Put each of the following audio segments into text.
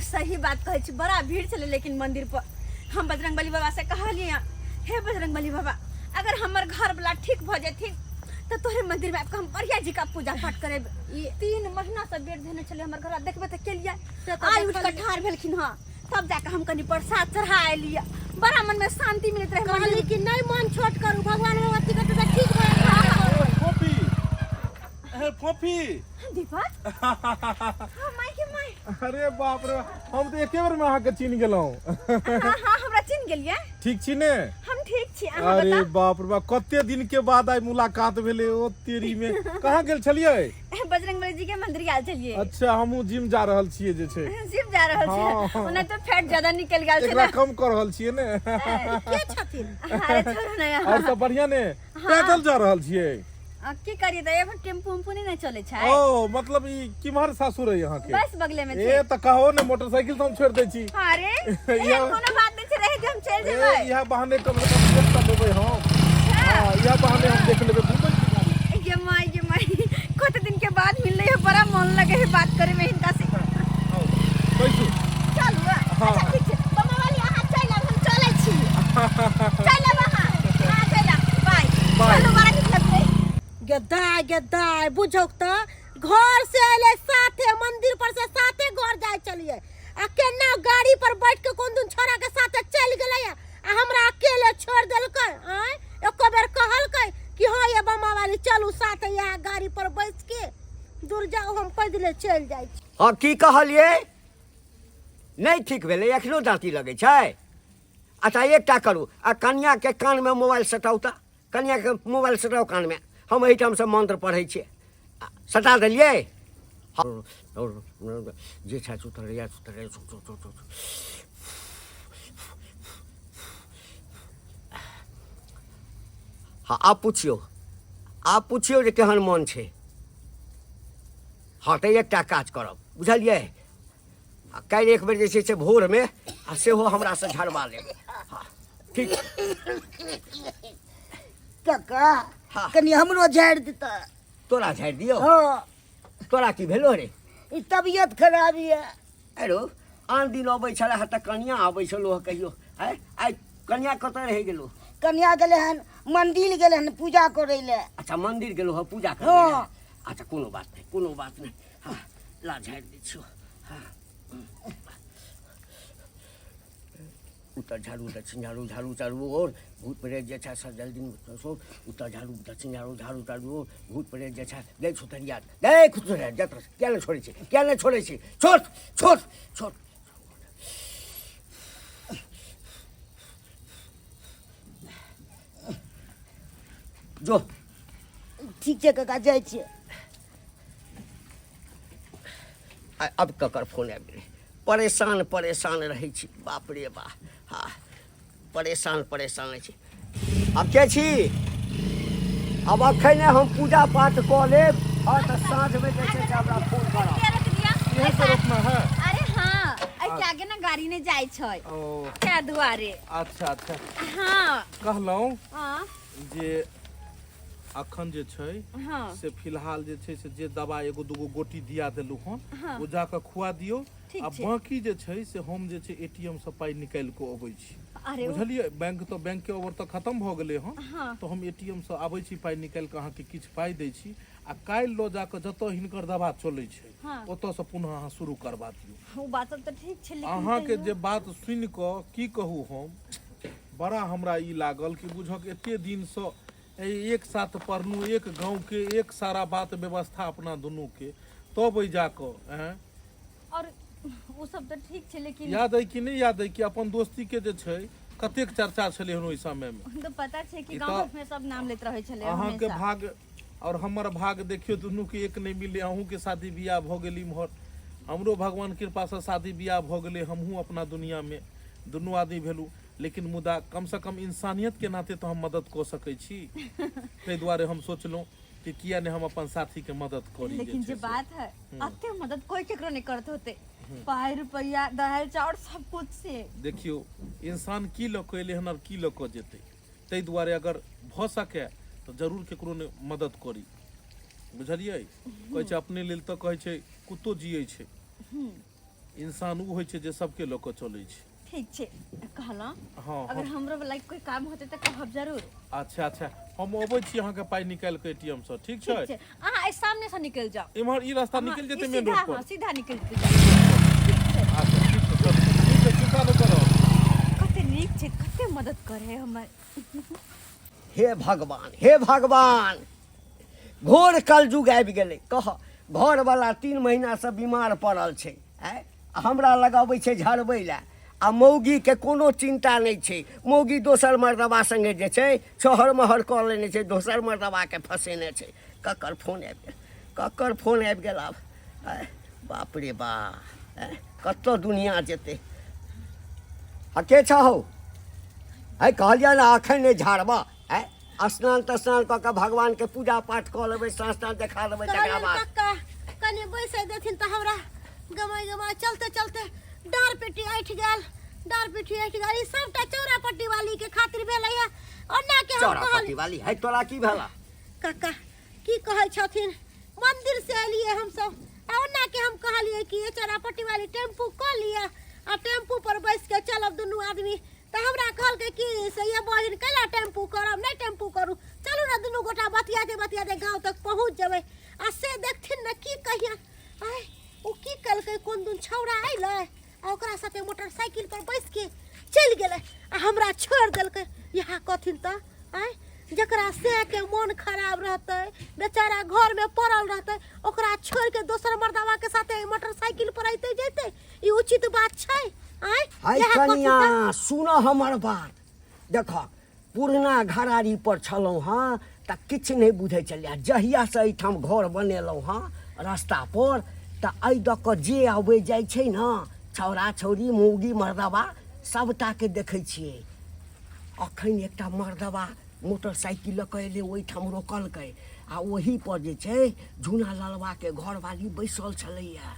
सही बात कहै छी, बड़ा भीड़ छलै लेकिन मंदिर पर। हम बजरंगबली बाबा से कहलियै, हे बजरंगबली बाबा, अगर हमर घर वाला ठीक भऽ जेथिन तऽ तोहरे मंदिर में आबि कऽ हम बढ़िया जी का पूजा पाठ करेब। 3 महीना से बेर धेने छलै हमर घर, देखबै तऽ केलियै। से तऽ आइ उठि कऽ देखलियै। ठाढ़ भेलखिन हँ, तब जाकऽ हम कनि प्रसाद चढ़ा एलियै। बड़ा मन में शांति मिलैत रहे। कहली मंदिर कि नहि मन छोट करू, भगवान भगवती के तऽ ठीक भऽ जायत। फोफी, हे फोफी। दीपक, हाँ माय के माय। अरे बाप रे, हम तऽ एके बेर में अहाँके चिन्ह गेलहुँ। हाँ हाँ, हमरा चिन्ह गेलियै? ठीक छी ने? हम ठीक छी, अहाँ अरे बताउ। बाप रे बाप, कते दिन के बाद आइ मुलाकात भेलै। ओ तेरी में कहाँ गेल छलियै? बजरंगबली जी के मंदिर गेल छलियै। अच्छा, हमहूँ जिम जा रहल छियै जे छै। जिम जा रहल हाँ। छी? ओना तऽ फैट ज्यादा निकल गेल छै एकरा ने। कम कऽ रहल छियै ने। के छथिन? अरे छोड़ू ने। और सब बढ़िया ने? पैदल जा रहल छियै? आ, की करिए तऽ एगो टेम्पू उम्पू नहीं ने चले छै। ओ मतलब ई किम्हर सासुर है अहाँके? बस बगले में ए छै। तऽ कहो ने, मोटरसाइकिल तऽ हम छोड़ि दै छी। अरे एहन कोनो बात नहीं छै, रहे दे, हम चलि ए जेबै। इएह बहाने कम से कम देख तऽ लेबै हम। हाँ, इएह बहाने हम देख लेबै, घूमै छी गाड़ी। ये माय ये माय, कते दिन के बाद मिलले है, बड़ा मन लगे है बात करे में हिनका से। आउ, बैसू। चलू। हाँ। अच्छा ठीक छै बम्मा वाली, अहाँ चलि आब, हम चलै छी। चलि आब अहाँ। हाँ चलि आब, बाय। बाय। चलू, बड़ा नीक लगतै। गेदाय गेदाय, बुझौक तऽ घर से अयलै साथे, मंदिर पर से साथे घर जाइ छलियै, आ केना गाड़ी पर बैठ के कोन दिन छोड़ा के साथे चलि गेलै आ हमरा अकेले छोड़ देलकै। आँय, एको बेर कहलकै कि हाँ ये बमा वाली चलू साथे इएह गाड़ी पर बैस के? दूर जाउ, हम पैदले चलि जाइ छी। हँ, की कहलियै? नहि ठीक भेलै, एखनो दाँती लगै छै। अच्छा एकटा करू, आ कनियाके कानमे मोबाइल सटाउ तऽ, कनियाके मोबाइल सटाउ कानमे, हम एहिठामसँ मन्त्र पढ़ै छियै। सटा देलियै? जे छै सुतरैया सुतरैया। हँ, आब पुछियौ, आब पुछियौ जे केहन मन छै। हँ तऽ एकटा काज करब, बुझलियै? आ काल्हि एक बेर जे छै से भोरमे आ सेहो हमरासँ झड़बा लेब। हँ ठीक छै। काका। हाँ। कनि हमरो झाड़ि देता। तोरा झाड़ि दियौ? हाँ। तोरा की भेलो रे? ई तबियत खराब यऽ। अरे आन दिन अबै छलै हँ तऽ कनिया अबै छलो हँ कहियो, आँय आइ कनिया कतऽ रहि गेलो? कनिया गेलै हन मंदिर, गेलै हन पूजा करै लए। अच्छा, मंदिर गेलो हँ पूजा करै हाँ। लए। अच्छा कोनो बात नहि, कोनो बात नहि। हाँ ला झाड़ि दै छियौ। हाँ, उत्तर झाड़ू, दक्षिण झाड़ू, झाड़ू चारू ओर भूत प्रेत जे छै सब जल्दी सो। उत्तर झाड़ू, दक्षिण झाड़ू, झाड़ू चारू ओर भूत प्रेत जे छै। दै छुतरिया, दै खुतरिया, जत किया नहि छोड़ै छै, किया नहि छोड़ै छै? छोड़ छोड़ छोड़, जो। ठीक छै काका, जाइ छियै। आब ककर फोन आबि गेलै? परेशान परेशान रहै छी, बाप रे बा। हाँ, परेशान परेशान रहै छी। आब के छी? आब अखने हम पूजा पाठ कऽ लेब। हाँ तऽ साँझमे जे छै से हमरा फोन करब। किया रोक दिया? इहे से रोकना है? अरे हाँ, एहि के आगे ना गाड़ी नहीं जाय छै। ओ क्या दुआरे। अच्छा अच्छा। हाँ। कहलहुँ हाँ जे अखन जे छै से फिलहाल जे छै से जे दवा एगो दूगो गोटी दिया देलहुँ हन, ओ जाकऽ खुआ दियौ। ठीक आ छै। बाकी जे छै से हम जे छै एटीएम से पाइ निकालि कऽ अबै छी। अरे बुझलियै? बैंक तऽ बैंक के ओवर तऽ खतम भऽ गेलै हन। हाँ। तऽ हम एटीएम से आबै छी, पाइ निकालि कऽ अहाँके किछु पाइ दै छी, आ काल्हि लऽ जाकऽ जतऽ हिनकर दवा चलै छै, हाँ। ओतऽ से पुनः अहाँ शुरू करबा दियौ। ओ बात सब तऽ ठीक छै, लेकिन अहाँके तैयो जे बात सुनि कऽ की कहू हम, बड़ा हमरा ई लागल कि बुझक एते दिनसँ एहि एक साथ पढ़लहुँ, एक गाँवके, एक सारा बात व्यवस्था अपना दुनूके, तब एहि जाकऽ आँय। और ओ सब तऽ ठीक छै लेकिन याद अइ कि नहि याद अइ कि अपन दोस्तीके जे छै कतेक चर्चा छलै हन ओहि समयमे? तऽ पता छै कि ई गाँव तऽ घर में सब नाम लेत रहै छलै अहाँके हमेशा। भाग और हमर भाग देखियौ, दुनूके एक नहि मिललै। अहूँके शादी बियाह भऽ गेल इम्हर, हमरो भगवान कृपासँ शादी बियाह भऽ गेलै, हमहूँ अपना दुनियामे दुनू आदमी भेलहुँ, लेकिन मुदा कमसँ कम इंसानियतके नाते तऽ हम मदद कऽ सकै छी। ताहि दुआरे हम सोचलहुँ कि किया नहि हम अपन साथीके मदद करी। लेकिन जे छै से। बात है, अते मदद कोई केकरो नहीं करत होते, पाई रुपया दाल चाउर सब कुछ से। देखियौ, इंसान की लऽ कऽ एलै हन आओर की लऽ कऽ जेतै? ताहि दुआरे अगर भऽ सकै तऽ जरूर केकरो ने मदद करी, बुझलियै? कहै छै अपने लेल तऽ कहै छै कुत्तो जियै छै। इंसान ओ होइ छै जे सबके लऽ कऽ चलै छै। ठीक छै, कहलहुँ हँ। अगर हम हमरो वाला कोई काम होते तऽ कहब जरूर। अच्छा अच्छा, हम अबै छी अहाँके पाइ निकालि कऽ एटीएम सँ, ठीक छै? ठीक छै, अहाँ एहि सामने से निकलि जाउ। इम्हर ई रास्ता हँ, निकलि ई जेतै मेन सीधा रोड पर। हँ, सीधा निकलि जेतै, ठीक छै। अच्छा ठीक छै, चलू ठीक छै, चिन्ता नहि करब। कते नीक छै, कते मदद करे है हमर। हे भगवान, हे भगवान, घोर कलयुग आबि गेलै। कह, घरवला 3 महीनासँ बीमार पड़ल छै, आँय, आ हमरा लग अबै छै झड़बै लए, आ मौगीके कोनो चिन्ता नहि छै। मौगी दोसर मर्दबा सङ्गे जे छै छहर महर कऽ लेने छै, दोसर मर्दबाके फँसेने छै। ककर फोन आबि गेल? ककर फोन आबि गेल आब? आँय, बाप रे बा, आँय, कतऽ दुनिया जेतै? आ के छहो? है, कहलियै ने अखन नहि झाड़बह। आँय, स्नान तस्नान कऽ कऽ भगवानके पूजा पाठ कऽ लेबै, साँझ ताँझ देखा देबै तकरा कहलियनि बाद। कक्का कनि बैसै देथिन तऽ हमरा गमाइ गमाइ चलते चलते डाँर पेटी ऐठ गेल, डाँर पेटी ऐठ गेल। ई सबटा चौरा पट्टी वाली के खातिर भेलै है। ओना के हम चौरा कहल पट्टी वाली है, तोरा की भेला? कक्का की कहै छथिन, मंदिर से एलियै हमसब आ ओना के हम कहलियै कि ये चौरा पट्टी वाली टेम्पू कऽ लिअ आ टेम्पू पर बैस के चलब दुनू आदमी, तऽ हमरा कहलकै कि से ये बहिन कैला टेम्पू करब, नहि टेम्पू करू, चलू ने दुनू गोटा बतियाते बतियाते गाँव तक पहुँच जेबै। आ से देखथिन ने की कहिया आय ओ की केलकै, कोन दुन छौड़ा अयलै आ ओकरा साथे मोटरसाइकिल पर बैस के चलि गेलै आ हमरा छोड़ि देलकै। इएह कहथिन तऽ आँय, जकरा से के मोन खराब रहतै, बेचारा घरमे पड़ल रहतै, ओकरा छोड़ि के दोसर मर्दावा के साथे मोटरसाइकिल पर अयतै जैतै, ई उचित बात छै? आँय, है इएह कहथिन कनिया तऽ। सुन हमर बात, देख पुरना घरारी पर छलहुँ हँ तऽ किछु नहि बुझै छलियै। जहियासँ एहिठाम घर बनेलहुँ हँ रास्ता पर, तऽ एहि दऽ कऽ जे अबै जाइ छै ने, छौड़ा छौड़ी मौगी मर्दबा सभटाके देखै छियै। अखन एकटा मर्दबा मोटरसाइकिल लऽ कऽ एलै, ओहिठाम रोकलकै आ ओही पर जे छै झूना ललबाके घरवाली बैसल छलैया।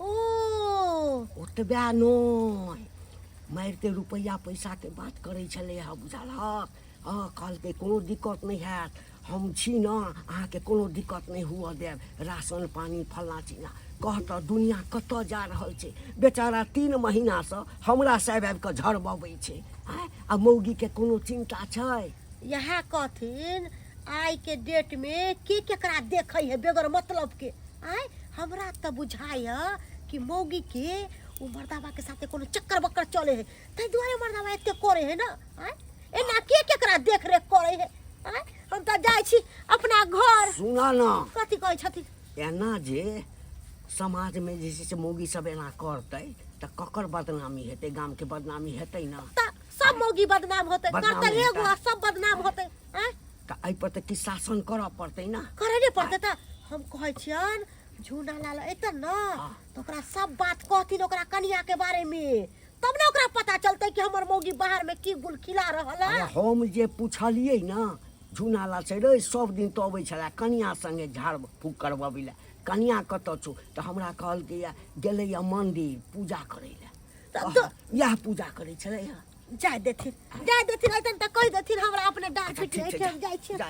ओ ओतबे नहि, मारिते रुपैआ पैसाके बात करै छलै हँ, बुझलहक? हँ, कहलकै कोनो दिक्कत नहि हैत, हम छी ने, अहाँके कोनो दिक्कत नहि हुअ देब, राशन पानी फल्लाँ चिल्लाँ। कह तऽ दुनिया कतऽ जा रहल छै? बेचारा 3 महीनासँ हमरा से आबि आबि कऽ झड़बबै छै, आँय, आ मौगीके कोनो चिन्ता छै? इएह कहथिन, आइ के डेट में के केकरा देखै है बेगर मतलब के? आँय, हमरा तऽ बुझाइ है कि मौगी के ओ मर्दाबा के साथे कोनो चक्कर बक्कर चले है, ताहि दुआरे मर्दाबा एते करे है ना। आँय, एना के केकरा देख रेख करे है? आँय, हम तऽ जाइ छी अपना घर। सुना ना। कथी कहै छथिन? एना जे समाजमे जे छै से मौगी सब एना करतै तऽ ककर बदनामी हेतै? गामके बदनामी हेतै ना। तऽ सब मौगी बदनाम होतै। बदनाम करतै एगो हेतै। आ सब बदनाम होतै। आँय, तऽ एहिपर तऽ किछु शासन करऽ पड़तै ना। करे नहि पड़तै तऽ हम कहै छियनि, झूना लाल अयतन ने तऽ ओकरा सब बात कहथिन ओकरा कनिया के बारे में, तब ने ओकरा पता चलतै कि हमर मौगी बाहर में की गुल खिला रहल है। अरे हम जे पुछलियै ने झूना लाल से, रे सब दिन तऽ अबै छलै कनिया संगे झाड़ फूक करबबै लए, कनिया कतऽ छौ? तऽ हमरा कहलकै गेलैया मंदिर पूजा करै लए। तऽ इएह पूजा करै छलै हँ। जाय देथिन, जाय देथिन, अयतन तऽ कहि देथिन हमरा अपने डाँर अच्छा, पीटी ठीक छै, एहिठाम जाइ छियै। जा,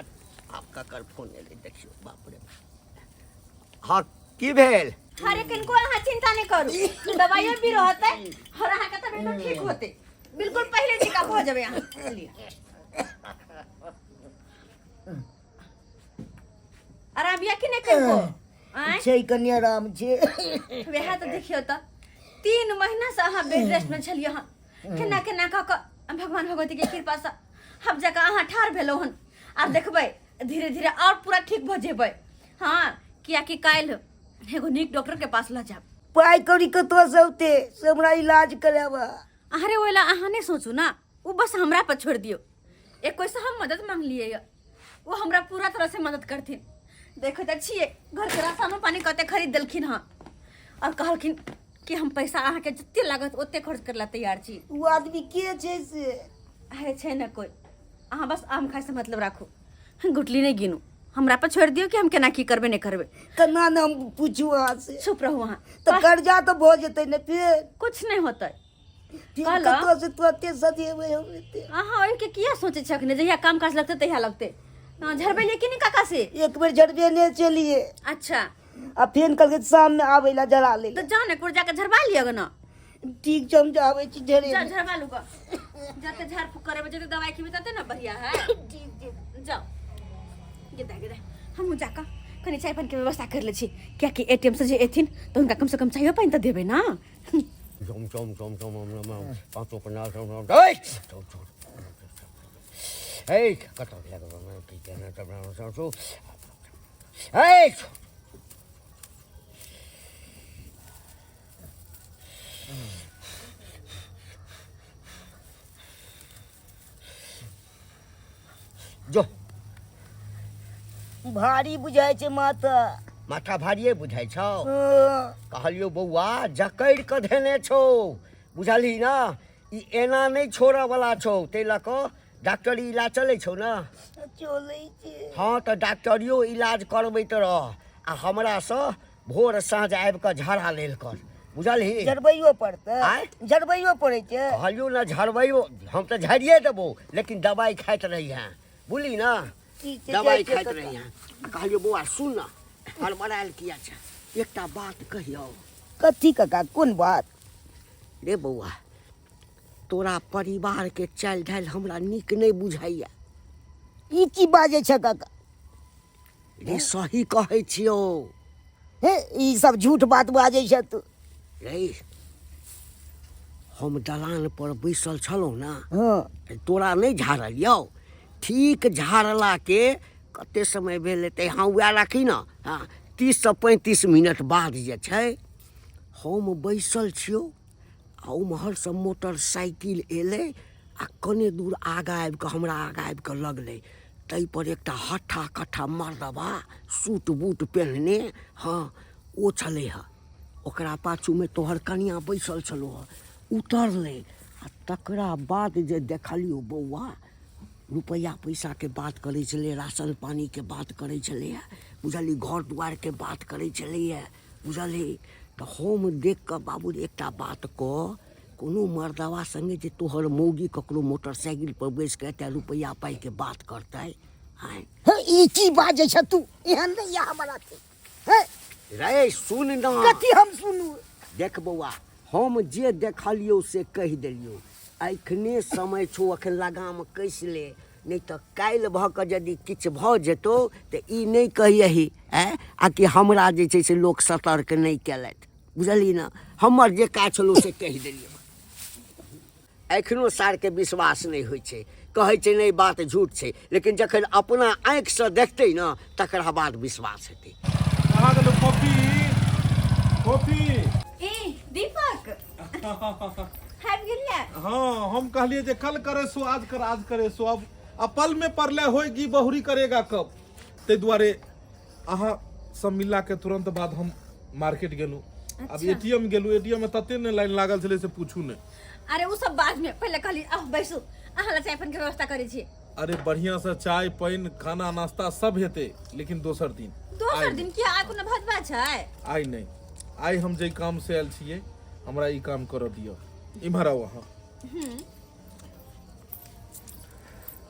आब ककर फोन एलै देखियौ। बाप रे बाप। हँ, की भेल? अरे किनको अहाँ चिंता नहीं करू, दवाइयो भी रहते और अहाँ के तबियत ठीक होते, बिल्कुल पहले जकाँ भऽ जेबै अहाँ। चलिए, आराम या कि नहीं किनको? आँय? छै कनि आराम छै। वएह तऽ देखियौ तऽ 3 महीना से अहाँ बेड रेस्ट में छलियै हन, केना केना कऽ कऽ भगवान भगवती के कृपा से हम जकाँ अहाँ ठाढ़ भेलहुँ हन। आब देखबै धीरे धीरे और पूरा ठीक भऽ जेबै। हाँ, कियाकि काल्हि एगो नीक डॉक्टर के पास लऽ जायब। पाइ कौड़ी कतऽ से औतै से हमरा इलाज कराबऽ? अरे ओहि लए अहाँ नहि सोचू ना, ओ बस हमरा पर छोड़ि दियौ। एक कोइ से हम मदद मांगलियै यऽ, ओ हमरा पूरा तरह से मदद करथिन। देखै तऽ छियै घरके राशनो पानी कते खरीद देलखिन हँ, और कहलखिन कि हम पैसा अहाँके जते लागत ओते खर्च करै लए तैयार छी। ओ आदमी के छै से? अरे छै ने कोइ, अहाँ बस आम खाइ से मतलब राखू, गुटली नहि गिनू, हमरा पर छोड़ि दियौ कि हम केना की करबै नहि करबै। केना ने हम पूछू अहाँ से? चुप रहू अहाँ। तऽ कर्जा तऽ भऽ जेतै ने फेर? कुछ नहि होतै। फिर कहलहुँ। कतऽ से तुरते सधेबै हम एते? अहाँ ओहिके किया सोचै छी अखने? जहिया काम काज लगतै तहिया लगतै। हँ, झड़बेलियै कि नहि काका से? एक बेर झड़बेने चलिए। अच्छा। आ फेर कहलकै शाममे आबै लए जरा लै तऽ जाउ ने एक बेर जाके झरबा लिअ ने। ठीक छै, हम जाबै छी झरे। जाउ झरबा लू गऽ, जते झाड़ फूक करेबै, जते दवाइ खेबै तते ने बढ़िया है। ठीक छै। जाउ गेदा गेदा, हमहूँ जाकऽ कनि चाय पानिके व्यवस्था कर लै छी, कियाकि एटीएम से जे एथिन तऽ हुनका कमसँ कम चायो पानि तऽ देबै ने। चम चम चम चम चम पाँचो पन्ना चम चम ऐ चम चम ऐ कतऽ लगबै की केना चम चम चम ऐ। जो। भारी बुझाइ छै माथा। माथा भारिये बुझाइ छौ? हँ। कहलियौ बौआ, जकड़ि कऽ धेने छौ, बुझलही ने? ई एना नहि छोड़ऽ वाला छौ, ताहि लऽ कऽ डॉक्टरी इलाज चलै छौ ने? चलै छै। हँ, तऽ डॉक्टरियो इलाज करबैत रह आ हमरासँ भोर साँझ आबि कऽ झाड़ा लेल कर, बुझलही? झड़बैयो पड़तै? आँय? झड़बैयो पड़ै छै? कहलियौ ने, झड़बैयो हम तऽ झाड़िए देबौ, लेकिन दबाइ खाइत रहिहेँ, बुझली ने? ठीक छै। दबाइ जाइ छियै खाइत कतऽ। रहिहेँ। कहलियौ बौआ, सुन ने, हड़बड़ायल किया छै? एकटा बात कहियौ। कथी काका, कोन बात? रे बौआ, तोरा परिवारके चालि ढालि हमरा नीक नहि बुझाइया। ई की बाजै छै काका? रे, सही कहै छियौ। हे, ई सब झूठ बात बाजै छै तू। रे, हम दलान पर बैसल छलहुँ ने। हँ। तोरा नहि झाड़ल यौ? ठीक झाड़लाके कते समय भेल हेतै? हँ, उएह राखी ने, हँ, 30 सँ 35 मिनट बाद जे छै, हम बैसल छियौ आ ओम्हरसँ मोटरसाइकिल एलै आ कने दूर आगाँ आबि कऽ, हमरा आगाँ आबि कऽ लगलै। ताहिपर एकटा हट्ठा कट्ठा मर्दबा सूट बूट पेन्हने, हँ, ओ छलै हँ। ओकरा पाछूमे तोहर कनियाँ बैसल छलौ हँ। उतरलै आ तकरा बाद जे देखलियौ बौआ, रुपैआ पैसाके बात करै छलै, राशन पानीके बात करै छलैए, बुझलिही? घर दुआरके बात करै छलैए, बुझलही? तऽ हम देख कऽ, बाबू रे, एकटा बात कह, कोनो मर्दबा सङ्गे जे तोहर मौगी ककरो मोटरसाइकिल पर बैस कऽ एते रुपैआ पाइके बात करतै, आँय? हे, ई की बाजै छ तू? एहन नहि यऽ हमर अथी। हे। रे, सुन ना। कथी हम सुनू? देख बौआ, हम जे देखलियौ से कहि देलियौ। एखने समय छौ, एखन लगाम कसि ले, नहि तऽ काल्हि भऽ कऽ यदि किछु भऽ जेतौ तऽ ई नहि कहियही आँय आ कि हमरा जे छै से लोक सतर्क नहि केलथि, बुझलही ने? हमर जे काज छलौ से कहि देलियौ। एखनो सारके विश्वास नहि होइ छै, कहै छै नहि, बात झूठ छै, लेकिन जखन अपना आँखिसँ देखतै ने, तकरा बाद विश्वास हेतै। कहाँ गेलो कॉफी? कॉफी। ए दीपक, आबि गेलियै? हाँ, हम कहलिए जे कल करे सो आज कर, आज करे सो अब, आ पल में परले होएगी बहुरी करेगा कब। ताहि दुआरे अहाँ सब मिलला के तुरंत बाद हम मार्केट गेलहुँ। अब एटीएम गेलहुँ, एटीएम में तते ने लाइन लागल छलै से पूछू ने। अरे, ओ सब बाद में, पहिले कहली आह बैसू, अहाँ ला चाय पानि के व्यवस्था करै छी। अरे, बढ़िया से चाय पानि खाना नाश्ता सब हेतै, लेकिन दोसर दिन। दोसर आइ दिन किया? आइ कोनो भजबा छै? आइ नहि। आइ हम जाहि काम से आयल छियै, हमरा ई काम करऽ दिअ। इम्हर आउ अहाँ।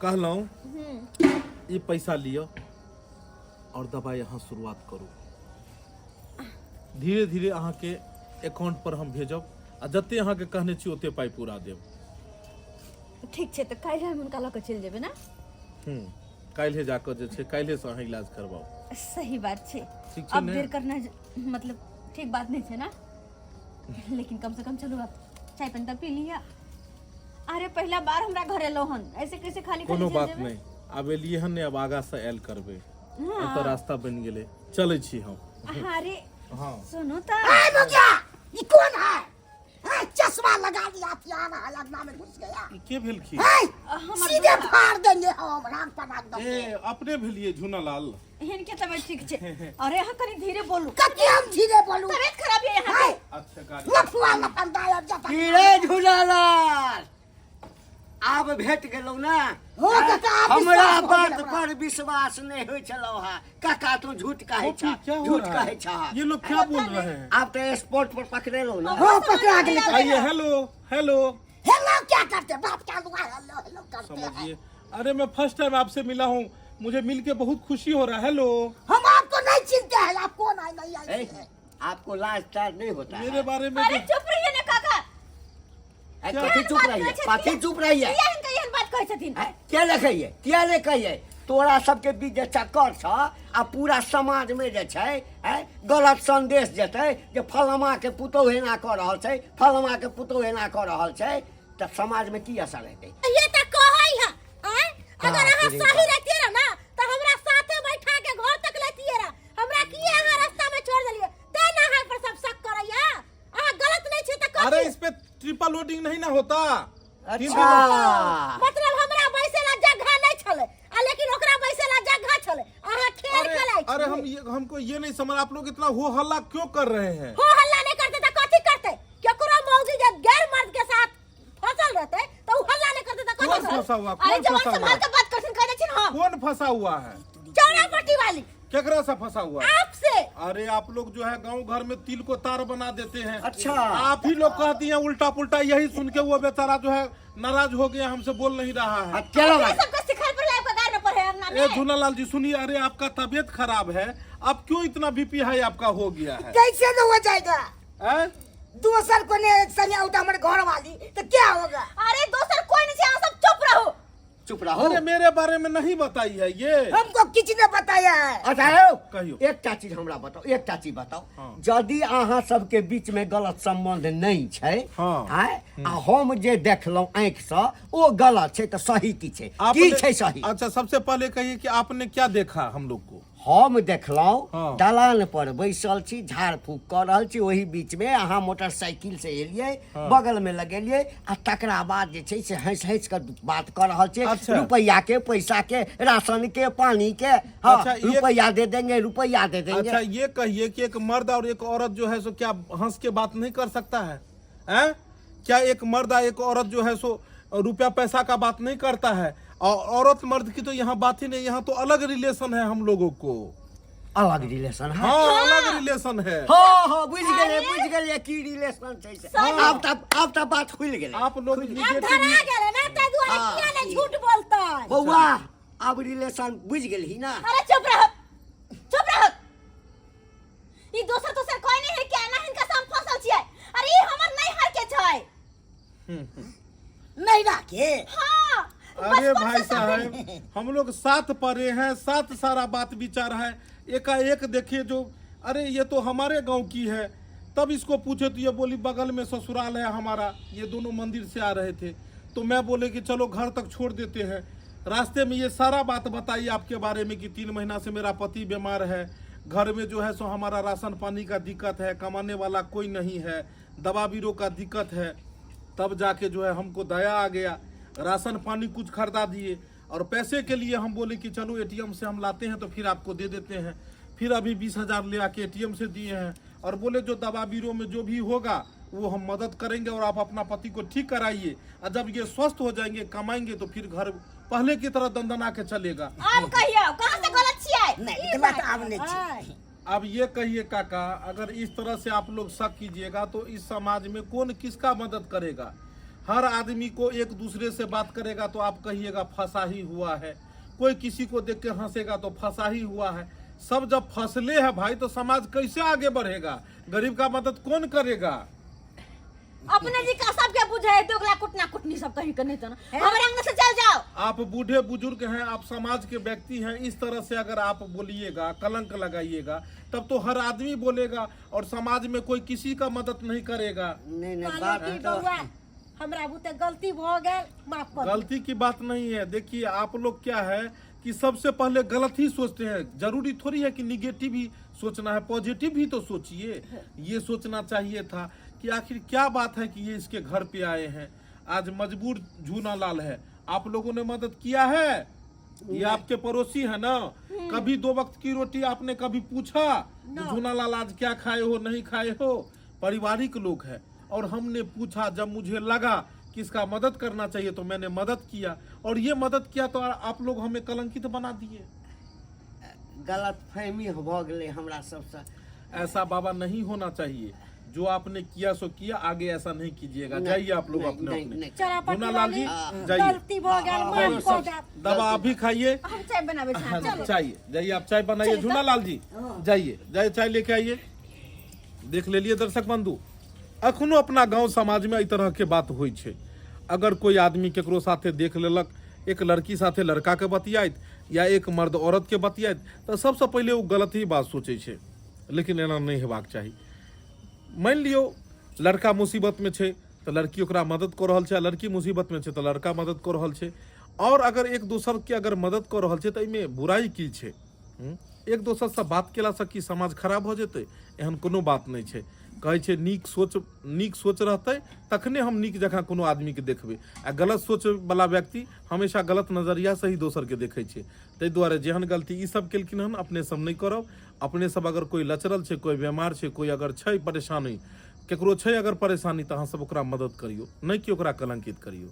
कहलहुँ, ई पैसा लिअ और दवाई अहाँ शुरुआत करू। धीरे धीरे अहाँके अकाउंट पर हम भेजब आ जते अहाँके कहने छी ओते पाइ पूरा देब। ठीक छै, तऽ काल्हि हम हुनका लऽ कऽ चलि जेबै ने? काल्हे जाकऽ जे छै, काल्हे से अहाँ इलाज करवाउ। सही बात छै। ठीक छै अब ने? देर करना मतलब ठीक बात नहीं छै ना, लेकिन कम से कम चलू, अब चाय पानी तऽ पी लिअ। अरे, पहला बार हमरा घर एलो हन, ऐसे कैसे खाली खाली कोनो चलि बात जेबै? नहि, आब एलियै हन ने, आब आगा से आयल करबै। एतऽ रास्ता बनि गेलै, चलै छी हम। अरे। हाँ। सुनू तऽ। ए मुखिया, ये कौन है? ए, चश्मा लगा लिया, हथियार है, अंगना में घुस गया। ई के भेलखिन? ए, हमर सीधे दूल्हा। फाड़ देंगे हम, राग पर राग दो। ए, अपने भेलियै झूनालाल? हिनके तबियत ठीक छै। अरे, अहाँ कनी धीरे बोलू। कथी हम धीरे बोलू? तबियत खराब है यहाँ ए, के। अच्छा, गाड़ी। लफुआ लफंदा अब जाता। की रे झूलालाल, आब भेट गेलौ ने? हो काका, आब हमरा विश्वास भऽ बात गेल हमरा। पर विश्वास नहि होइ छलौ हा। काका, तू झूठ कहै कॉफी, छह। क्या हो झूठ रहा कहै है छह। ये लोग क्या बोल रहे हैं? आब तऽ स्पॉट पर पकड़ेलौ ने। हो, पकड़ा गेलै। आइए, हेलो हेलो। हेलो क्या करते? बाप का लुआ हेलो हेलो करते हैं। समझिए, अरे, मैं फर्स्ट टाइम आपसे मिला हूँ, मुझे मिल के बहुत खुशी हो रहा है। हेलो। हम आपको नहीं चिंता है आप कौन आए नहीं आए ए, आपको लाज ताज नहीं होता मेरे है बारे में अरे तो- चुप रहिए ने काका ए, कथी चुप बात रही है कहै छथिन? कथी चुप रही है किया हिनका एहन बात कहै छथिन ए, किया ने कहिए किया ने कहिए तोरा सबके बीच जे चक्कर छ आ पूरा समाज में जे छै ए, गलत संदेश जेतै जे फलमा के पुतोह एना कऽ रहल छै फलमा के पुतोह एना कऽ रहल छै तऽ समाज में की असर हेतै ये त कहै है आय अगर बाप अहाँ रे सही बाप। रहतिए रह ना त हमरा साथे बैठा के घर तक लेतिए रह हमरा किए अहाँ रास्ता में छोड़ देलिए ते ना अहाँ पर सब शक करैया अहाँ गलत नहीं छै त अरे कथी इस पे ट्रिपल लोडिंग नहीं ना होता तीन अच्छा मतलब हमरा बैसे ला जगह नहीं छले आ लेकिन ओकरा बैसे ला जगह छले अहाँ खेल अरे खेलै छी अरे हम ये हमको ये नहीं समझ आप लोग इतना हो हल्ला क्यों कर रहे हैं हो हल्ला नहीं करते त कथी करते केकरो मौगी जब गैर मर्द के साथ फसल रहते त उ हल्ला नहीं करते त कौन कथी करते फंसा हुआ अरे कौन जवान फंसा हुआ संभाल के बात करथिन कह दै छिन हम कौन फंसा हुआ है चौड़ा पट्टी वाली केकरा से फंसा हुआ है आपसे अरे आप लोग जो है गांव घर में तिल को तार बना देते हैं अच्छा। आप ही लोग कहती हैं उल्टा पुल्टा यही सुन के वो बेचारा जो है नाराज हो गया हमसे बोल नहीं रहा आ, है चलो अपने भाई सबके सिखाए पर लाइफ का गार न पड़े अंगना ए में झूलालाल जी सुनिए अरे आपका तबीयत खराब है अब क्यों इतना बीपी हाई आपका हो गया है कैसे न हो जाएगा हैं? दोसर को ने संगे उठा हमारे घर वाली तो क्या होगा अरे दोसर कोई नहीं छै अहाँ सब चुप रहो चुप रहो अरे मेरे बारे में नहीं बताई है ये हमको किसी ने बताया है अच्छा यौ कहियौ। एकटा चीज हमरा बताओ एकटा चीज बताओ हाँ। यदि अहाँ सबके बीच में गलत संबंध नहीं छै हाँ। आँय, आ हम जे देखलहुँ आँखिसँ ओ गलत छै तऽ सही की छै की आपने- छै सही अच्छा सबसे पहले कहिए कि आपने क्या देखा हम लोग को हम देखलहुँ हाँ। दलान पर बैसल छी झाड़ फूक कऽ रहल छी ओहि बीच में अहाँ मोटरसाइकिल से एलियै हाँ। बगल में लगेलियै आ तकरा बाद जे छै से हंसि हंसि कऽ बात कऽ रहल छै अच्छा। रुपैआ के पैसा के राशन के पानी के हाँ अच्छा, ये- रुपैआ दे देंगे रुपैआ दे देंगे अच्छा ये कहिए कि एक मर्द और एक औरत जो है सो क्या हंस के बात नहीं कर सकता है हैं? क्या एक मर्द और एक औरत जो है सो रुपया पैसा का बात नहीं करता है और औरत मर्द की तो यहाँ बात ही नहीं यहाँ तो अलग रिलेशन है हम लोगों को अलग रिलेशन है हाँ अलग रिलेशन है हाँ हाँ बुझि गेलियै बुझि गेलियै की रिलेशन छै से आब तऽ आब तऽ बात खुलि गेलै आप लोग आब निगेटिव धरा गेलै ना ताहि दुआरे हाँ। किया ने झूठ बोलतै बौआ आब रिलेशन बुझि गेलही ना अरे चुप रहो चुप रहो ई दोसर दोसर कोई नहीं है क्या ना हिनका से हम फसल छियै अरे ई हमर नैहर के छै नहीं राखे हाँ अरे बचपन भाई से सब साहब हम लोग साथ पढ़े हैं साथ सारा बात विचार है एकाएक देखिए जो अरे ये तो हमारे गांव की है तब इसको पूछे तो ये बोली बगल में ससुराल है हमारा ये दोनों मंदिर से आ रहे थे तो मैं बोले कि चलो घर तक छोड़ देते हैं रास्ते में ये सारा बात बताई आपके बारे में कि 3 महीना से मेरा पति बीमार है घर में जो है सो हमारा राशन पानी का दिक्कत है कमाने वाला कोई नहीं है दवा बीरो का दिक्कत है तब जाके जो है हमको दया आ गया राशन पानी कुछ खरीदा दिए और पैसे के लिए हम बोले कि चलो एटीएम से हम लाते हैं तो फिर आपको दे देते हैं फिर अभी 20,000 ले आके एटीएम से दिए हैं और बोले जो दवा बीरो में जो भी होगा वो हम मदद करेंगे और आप अपना पति को ठीक कराइए और जब ये स्वस्थ हो जाएंगे कमाएंगे तो फिर घर पहले की तरह दंदना के चलेगा आब कहियो कहाँ से गलत छियै नहीं गलत आब नहीं छी अब ये कहिए काका अगर इस तरह से आप लोग शक कीजिएगा तो इस समाज में कौन किसका मदद करेगा हर आदमी को एक दूसरे से बात करेगा तो आप कहिएगा फंसा ही हुआ है कोई किसी को देख के हंसेगा तो फंसा ही हुआ है सब जब फंसले है भाई तो समाज कैसे आगे बढ़ेगा गरीब का मदद कौन करेगा अपने जी का सबके बुझे है दोगला कुटना कुटनी सब कहीं के नहीं तो ना हमारे अंगना से चल जाओ आप बूढ़े बुजुर्ग हैं आप समाज के व्यक्ति हैं इस तरह से अगर आप बोलिएगा कलंक लगाइएगा तब तो हर आदमी बोलेगा और समाज में कोई किसी का मदद नहीं करेगा नहीं नहीं कहलहुँ बात कि तो बौआ हमरा बुते गलती भऽ गेल माफ कर गलती की बात नहीं है देखिए आप लोग क्या है कि सबसे पहले गलत ही सोचते हैं जरूरी थोड़ी है कि निगेटिव ही सोचना है पॉजिटिव भी तो सोचिए ये सोचना चाहिए था कि आखिर क्या बात है कि ये इसके घर पे आए हैं आज मजबूर झूना लाल है आप लोगों ने मदद किया है ये आपके पड़ोसी है ना कभी दो वक्त की रोटी आपने कभी पूछा झूना लाल आज क्या खाए हो नहीं खाए हो पारिवारिक लोग है और हमने पूछा जब मुझे लगा कि इसका मदद करना चाहिए तो मैंने मदद किया और ये मदद किया तो आप लोग हमें कलंकित बना दिए गलत फहमी भऽ गेलै हमरा सबसँ ऐसा बाबा नहीं होना चाहिए। जो आपने किया सो किया, आगे ऐसा नहीं कीजिएगा। जाइए आप लोग नहीं, अपने नहीं, अपने। नहीं। चला मुन्ना लाल जी पट्टी जाइए। गलती भऽ गेल, और माफ कऽ सब देब। दवा आप भी खाइए। हम चाय बनाबै छी। हाँ, चलो। चाय जाइए, आप चाय बनाइए। झूना लाल जी जाइए, जाइए चाय लेके आइए। देख ले लिए दर्शक बंधु, अखनो अपना गांव समाज में एहि तरह के बात होइ छै। अगर कोई आदमी केकरो साथे देख लेलक, एक लड़की साथे लड़का के बतियाइत या एक मर्द औरत के बतियाइत, तऽ सबसँ पहिले ओ गलत ही बात सोचै छै। लेकिन एना नहि हेबाक चाही। मानि लियौ लड़का मुसीबतमे छै तऽ लड़की ओकरा मदद कऽ रहल छै, आ लड़की मुसीबतमे छै तऽ लड़का मदद कऽ रहल छै। आओर अगर एक दोसरके अगर मदद कऽ रहल छै तऽ एहिमे बुराइ की छै? एक दोसरसँ बात केलासँ की समाज खराब भऽ जेतै? एहन कोनो बात नहि छै। कहै छै नीक सोच, नीक सोच रहतै तखने हम नीक जकाँ कोनो आदमीके देखबै, आ गलत सोचवला व्यक्ति हमेशा गलत नजरियासँ ही दोसरके देखै छै। ताहि दुआरे जेहन गलती ई सब केलखिन हन अपने सब नहि करब। अपने सब अगर कोई लचरल छै, कोई बीमार छै, कोई अगर छै परेशानी, केकरो छै अगर परेशानी, तऽ अहाँ सब ओकरा मदद करियौ, नहि कि ओकरा कलंकित करियौ।